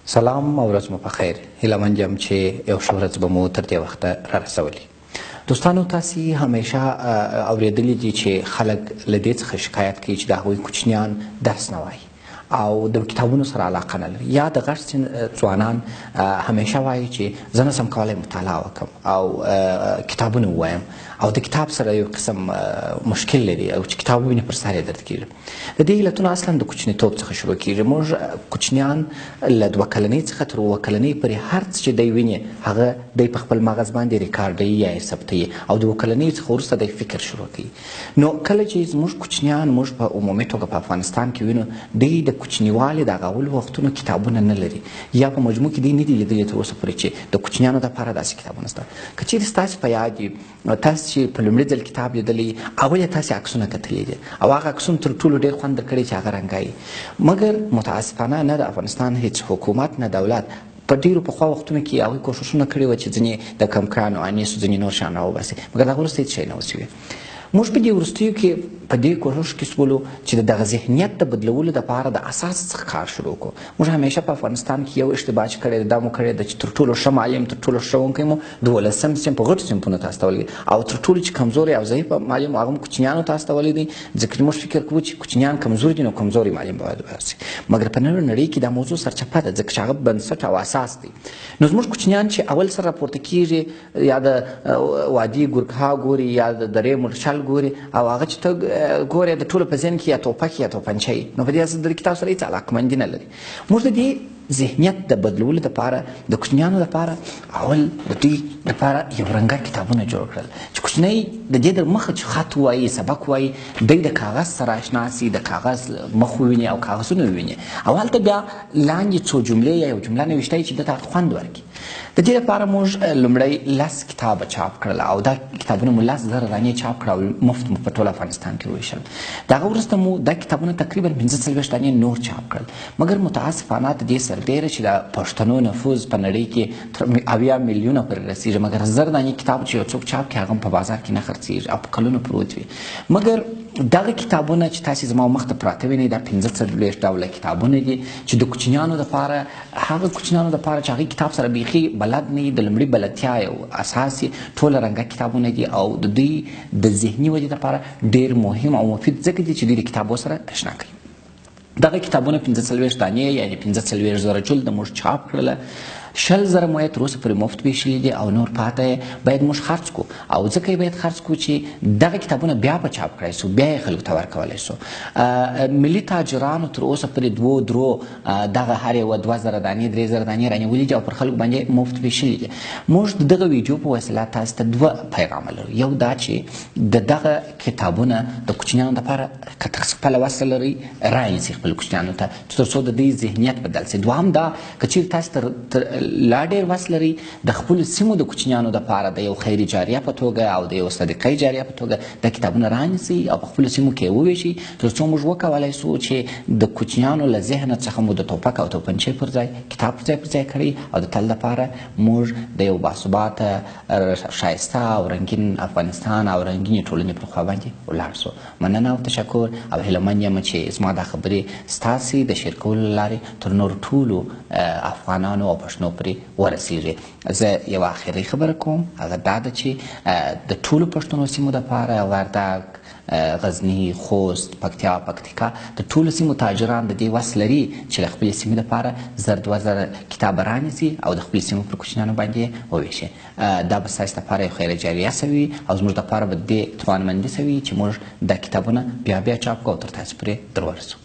سلام او ورځ مو په خیر. هیله مند یم چې یو ښه ورځ به مو تر دې وخته را رسولي. دوستانو، تاسې همیشه اورېدلي دي چې خلک له دې څخه شکایت کوي چې د هغوی کوچنیان درس نه وایي او د کتابونو سره علاقه نه لري، یا د غټ سن ځوانان همیشه وایي چې زه نسم کولی مطالعه وکړم او کتابونه ووایم، او د کتاب سره یو قسم مشکل لري او چې کتاب وویني پر سر یې درد کېږي. د دې علتونه اصلا د کوچنیتوب څخه شروع کېږي. موږ کوچنیان له 2 کلنۍ څخه تر 7 کلنۍ پورې هر څه چې دی ویني هغه دی په خپل مغز باندې ریکارډوي یا یې ثبتوي، او د 7 کلنۍ څخه وروسته دی فکر شروع کوي. نو کله چې زموږ کوچنیان موږ په عمومي توګه په افغانستان کې وینو، دوی د کوچنیوالي د هغه اول وختونو کتابونه نه لري، یا په مجموع کې دوی نه دي لیدلي تر اوسه پورې چې د کوچنیانو دپاره داسې کتابونه شته. که چېرې ستاسې په یاد وي، تاسې چې په لومړي ځل کتاب لیدلی، اول یې تاسې عکسونه کتلي دي او هغه عکسونه تر ټولو ډېر خوند درکړی چې هغه رنګایي. مګر متاسفانه نه د افغانستان هیڅ حکومت نه دولت په ډېرو پخوا وختونو کې هغوی کوښښونه کړي وه چې ځینې د کمکرانو انیسو ځینې نور شیان راوباسي، مګر د هغه وروسته هېڅ شی نه و شوي. موږ په دې وروستیو کې په دې کوښښ کې شولو چې د دغه ذهنیت د بدلولو دپاره د اساس څخه کار شروع کړو. موږ همیشه په افغانستان کې یو اشتباه چې کړې ده، دا مو کړې ده چې تر ټولو ښه معلم، تر ټولو ښه ښوونکی مو 12 صنف په غټو صنفونو ته استولی او تر ټولو چې کمزوری او ضعیف معلم هغه مو کوچنیانو ته استولی دی، ځکه چې موږ فکر کوو چې کوچنیان کمزوري دي نو کمزوری معلم باید ورسي. مګر په نوې نړۍ کې دا موضوع سرچپه ده، ځکه چې هغه بنسټ او اساس دی. نو زموږ کوچنیان چې اول سره راپورته کېږي، یا د وادي ګورکها ګوري یا د درې مورچل ګوري، او هغه چې ته ګورې د ټولو په ذهن کې یا توپک یا توپنچه وي، نو په دې اساس د کتاب سره هېڅ علاقمندي نه لري. موږ د دې ذهنیت د بدلولو دپاره د کوچنیانو دپاره اول د دوی دپاره یو رنګه کتابونه جوړ کړل چې کوچنی د دې در مخه چې خط ووایي، سبق ووایي، دی د کاغذ سره آشنا سي، د کاغذ مخ وویني او کاغذونه وویني، او هلته بیا لاندې څو جملې یا یو جمله نوشته چې ده ته خوند ورکړي. د دې لپاره موږ لومړی 10 کتابه چاپ کړل او دا کتابونه مو 10,000 دانې چاپ کړل او مفت مو په ټول افغانستان کې وویشل. د هغه وروسته مو دا کتابونه تقریبا 45 دانې نور چاپ کړل. مګر متاسفانه د دې سربېره چې د پښتنو نفوذ په نړۍ کې تر 70 میلیونه پورې رسېږي، مګر 1000 دانې کتاب چې یو څوک چاپ کړي هغه هم په بازار کې نه خرڅېږي او په کلونو پروت وي. مګر دغه کتابونه چې تاسې زما مخته پراته وینئ، دا 45 ډوله کتابونه دي چې د کوچنیانو دپاره، هغه کوچنیانو دپاره چې هغوی کتاب سره بیخي بلد نه وي، د لومړي بلدتیا یو اساس یې ټوله رنګه کتابونه دي او د دوی د ذهني ودې دپاره ډېر مهم او مفید ځکه دي چې دوی د کتابو سره اشنا کوي. دغه کتابونه 45 دانې یعنې 45,000 جلد موږ چاپ کړله. 20,000 مو یې تر اوسه پورې مفت ویشلي دي او نور پاته یې باید موږ خرڅ کړو، او ځکه یې باید خرڅ کړو چې دغه کتابونه بیا په چاپ کړای سو، بیا یې خلکو ته ورکولی سو. ملي تاجرانو تر اوسه پورې 2-3 دغه هر یوه 2,000 دانې 3,000 دانې رانیولي دي او پر خلکو باندې مفت ویشلي دي. موږ د دغه ویډیو په وسیله تاسو ته 2 پیغامه لرو. یو دا چې د دغه کتابونه د کوچنیانو دپاره که تاسو خپله وسه لرئ رانیسئ خپل کوچنیانو ته تر څو د دوی ذهنیت بدل سي. دوهم دا که چېرې تاسو تر لا ډېر وس لرئ د خپلو سیمو د کوچنیانو دپاره د یو خیر جاریه په توګه او د یو صدقه جاریه په توګه دا کتابونه رانیسئ او په خپلو سیمو کې یې وویشئ تر څو موږ وکولای سو چې د کوچنیانو له ذهنه څخه مو د توپک او توپنچې پر ځای کتاب پر ځای کړی او د تل دپاره موږ د یو باثباته، ښایسته او رنګین افغانستان او رنګینې ټولنې پر خوا باندې ولاړ سو. مننه او تشکر، او هیله مند یم چې زما دا خبرې ستاسې د شیر کولو له لارې تر نورو ټولو افغانانو او پښتنو پورې ورسیږي. زه یوه اخري خبره کوم، هغه دا ده چې د ټولو پښتنو سیمو دپاره وردګ، غزني، خوست، پکتیا، پکتیکا د ټولو سیمو تاجران د دې وس لري چې له خپلې سیمې دپاره 1000-2000 کتابه رانیسي او د خپلې سیمو پر کوچنیانو باندې وویشي. دا به ستاسې دپاره یو خیر جاریه سوي او زموږ دپاره به دې توانمندي سوي چې موږ دا کتابونه بیا بیا چاپ کړو او تر تاسې پورې در ورسو.